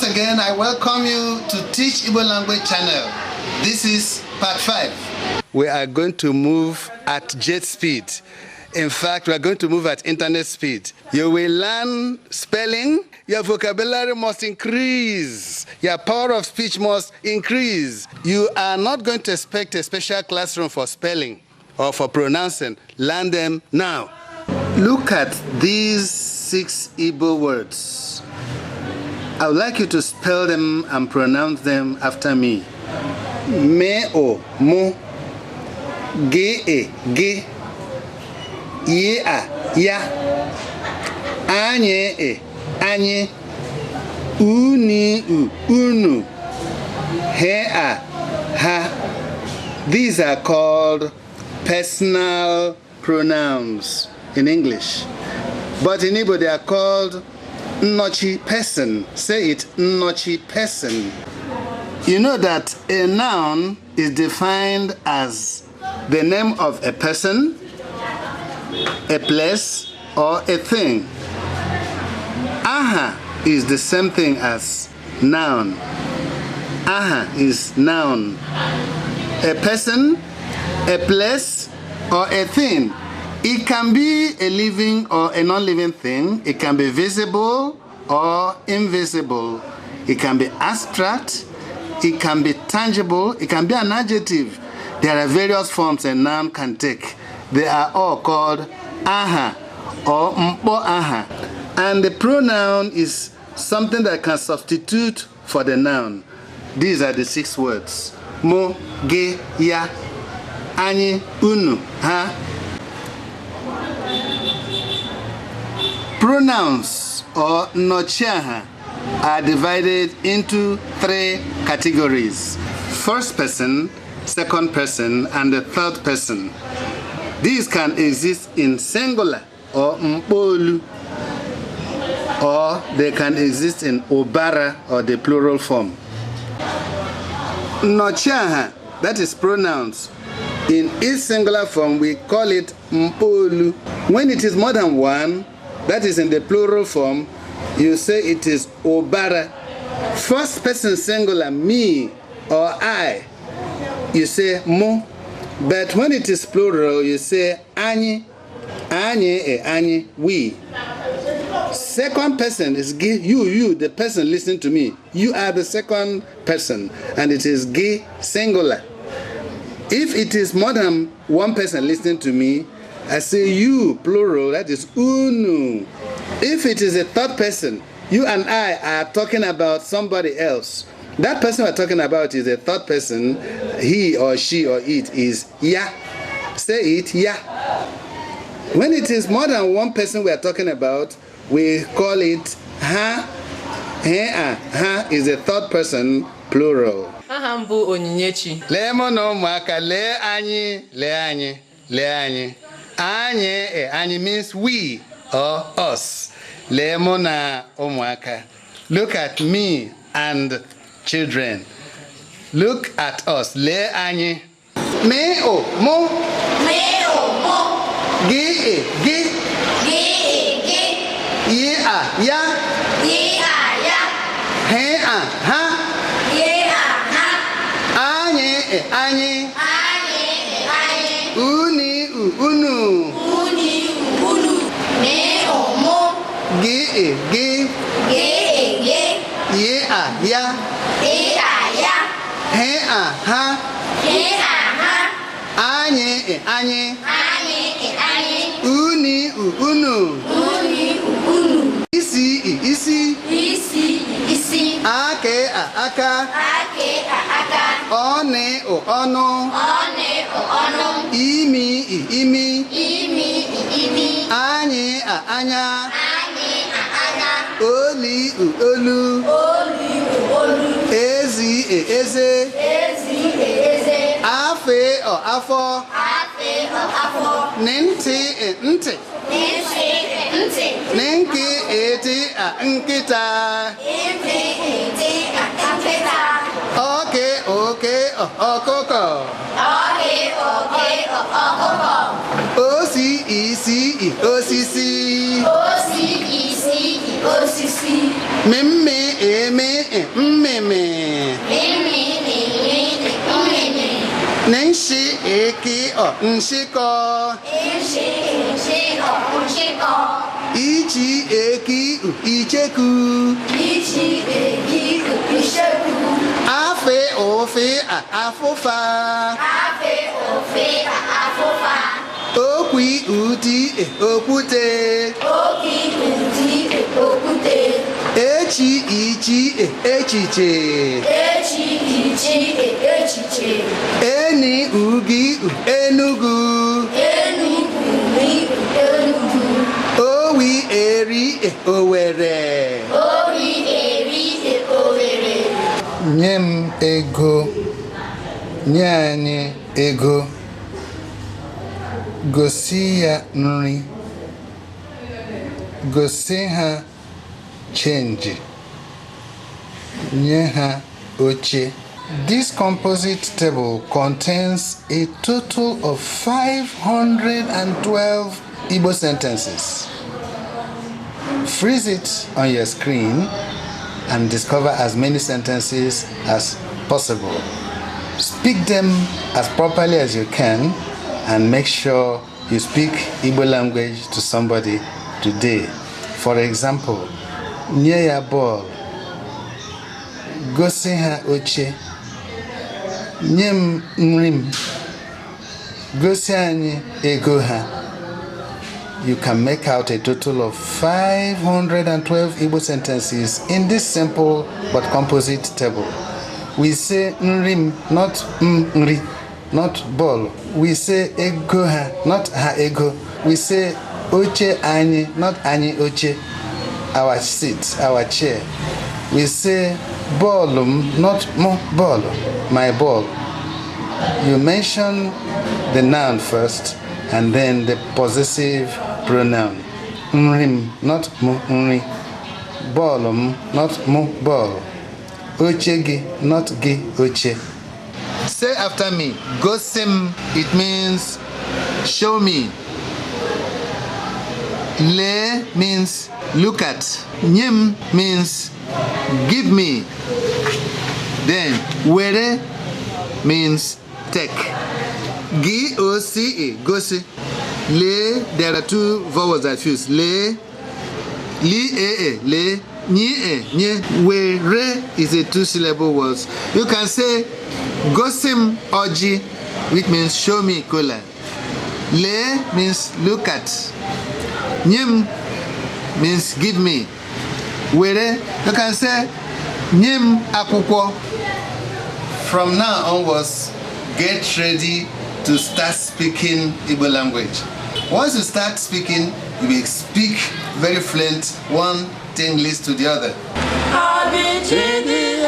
Once again, I welcome you to Teach Igbo Language channel. This is part 5. We are going to move at jet speed. In fact, we are going to move at internet speed. You will learn spelling. Your vocabulary must increase. Your power of speech must increase. You are not going to expect a special classroom for spelling or for pronouncing. Learn them now. Look at these 6 Igbo words. I would like you to spell them and pronounce them after me. Me o mo, ge e ge, ye a ya, anye e anye, uni u unu, he a ha. These are called personal pronouns in English, but in Igbo they are called nnochi person. Say it, nnochi person. You know that a noun is defined as the name of a person, a place, or a thing. Aha is the same thing as noun. Aha is noun. A person, a place, or a thing. It can be a living or a non-living thing. It can be visible or invisible. It can be abstract. It can be tangible. It can be an adjective. There are various forms a noun can take. They are all called aha or mpo aha. And the pronoun is something that can substitute for the noun. These are the 6 words. Mo, ge, ya, anyị, unu, ha. Pronouns or nnochi are divided into 3 categories: first person, second person, and the third person. These can exist in singular or mpolu, or they can exist in obara or the plural form. Nnochi, that is pronouns. In its singular form, we call it mpolu. When it is more than one, that is in the plural form, you say it is obara. First person singular, me or I, you say mo. But when it is plural, you say anyị, anyị, anyị, we. Second person is ge, you, the person listening to me. You are the second person, and it is ge, singular. If it is more than one person listening to me, I say you, plural, that is unu. If it is a third person, you and I are talking about somebody else. That person we're talking about is a third person. He or she or it is ya. Say it, ya. When it is more than one person we are talking about, we call it ha. Ha is a third person, plural. Aha m bụ Onyinyechi. Lee mụ na ụmụaka, lee anyị, lee anyị, lee anyị. Anyị, anyị means we or us. Lee mụ na ụmụaka. Look at me and children. Look at us. Lee anyị. Me o mo. Me o mo. Ge. Ge. Ye a ya. Ye a ya. He a ha. Ye a ha. Anyị, anyị. Anyị. Uni unu. Uni unu. Me o mo. Ge. Ge. Ye a ya. Ye a ya. He a ha. Ye a ha. Anyị, anyị. Anyị. Uni unu. Uni unu. Isi. Isi. Ake aka. Aka. Ọnị ọnụ. Ọnụ. Imi. Imi. Anyị anya. Anya. Oli olu. Olu. Ezi eze. Eze. Afe afọ. Afọ. Ntị ntị. Ntị. N'nki eti nkịta. Ntị. Nkịta. Oke ọkụkọ. Oke. Ọkụkọ. Osi isi osisi. Isi osisi. Mmemme eme mmemme. Nenshi eki nshiko. Ichi eki icheku. Afe ofe afofa. Okwi uti okwute. Echi ichi echiche. Eni ugi enugu. Owi eri owere. Nye m ego. Nye anyị ego. Gosi ya nri. Gosi ha change. Nye ha oche. This composite table contains a total of 512 Igbo sentences. Freeze it on your screen and discover as many sentences as possible. Speak them as properly as you can and make sure you speak Igbo language to somebody today. For example, nye ya ball. Gosi ha oche. Nye m nri m. Gosi anyị ego ha. You can make out a total of 512 Igbo sentences in this simple but composite table. We say nri m, not nri, not ball. We say ego ha, not ha ego. We say oche anyị, not anyị oche. Our seat, our chair. We say ball m, not mo ball, my ball. You mention the noun first and then the possessive pronoun. Nrim, not mu nri. Ballum, not mu ball. Oche gi, not gi oche. Say after me. Gosim, it means show me. Le means look at. Nyim means give me. Then were means take. G-O-C-E, gosi. Le, there are two vowels that fuse. Le, li-e-e, le, ni-e, nye. Were is a two-syllable word. You can say gosim oji, which means show me kola. Le means look at. Nyim means give me. Were, you can say nyim akwụkwọ. From now onwards, get ready to start speaking Igbo language. Once you start speaking, you will speak very fluent, one thing leads to the other. Abiidii